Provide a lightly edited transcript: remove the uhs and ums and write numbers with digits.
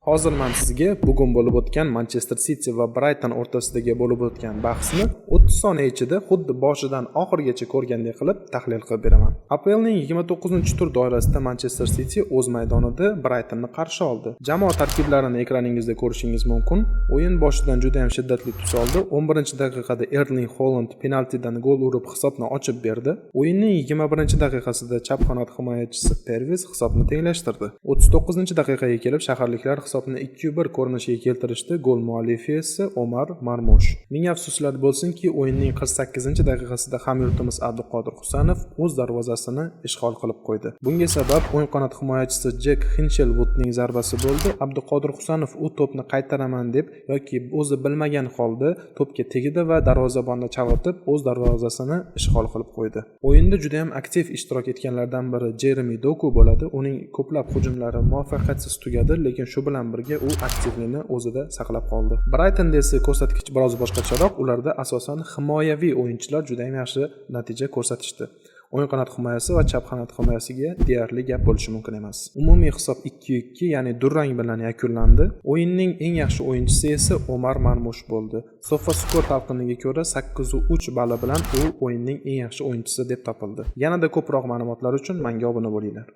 Hozir men sizga bugun bo'lib o'tgan Manchester City va Brighton o'rtasidagi bo'lib o'tgan bahsni 30 soniya ichida xuddi boshidan oxirigacha ko'rgandek qilib tahlil qilib beraman. APLning 29-tur doirasida Manchester City o'z maydonida Brightonni qarshi oldi. Jamoa tarkiblarini ekraningizda ko'rishingiz mumkin. O'yin boshidan juda ham shiddatli tus oldi. 11-daqiqada Erling Holand penaltidan gol urib, hisobni ochib berdi. O'yinning 21-daqiqasida chap qanot himoyachisi Pervis hisobni tenglashtirdi. 39-daqiqaga kelib shaharliklar hisobni 2-1 ko'rinishiga keltirishdi. Gol muallifi esa Omar Marmush. Ming afsuslar bo'lsinki, o'yinning 48-daqiqasida hamyurtimiz Abduqodir Husanov o'z darvozasini ishg'ol qilib qo'ydi. Bunga sabab o'ng qanot himoyachisi Jek Hinshelwoodning zarbasi bo'ldi. Abduqodir Husanov u to'pni qaytaraman deb yoki o'zi bilmagan holda to'pga tegdi va darvozabonni chalg'itib, o'z darvozasini ishg'ol qilib qo'ydi. O'yinda juda ham aktiv ishtirok etganlardan biri Jeremi Doku bo'ladi. Uning ko'plab hujumlari muvaffaqiyatsiz tugadi, lekin shu bilan birga u aktivlikni o'zida saqlab qoldi. Brightonda esa ko'rsatkich biroz boshqacharoq. Ularda asosan himoyaviy o'yinchilar juda ham yaxshi natija ko'rsatishdi. O'ng qanot himoyasi va chap qanot himoyasiga deyarli gap bo'lishi mumkin emas. Umumiy hisob 2-2, ya'ni durang bilan yakunlandi. O'yinning eng yaxshi o'yinchisi esa Omar Marmush bo'ldi. SofaScore talqiniga ko'ra 8.3 bali bilan u o'yinning eng yaxshi o'yinchisi deb topildi. Yanada ko'proq ma'lumotlar uchun menga obuna bo'linglar.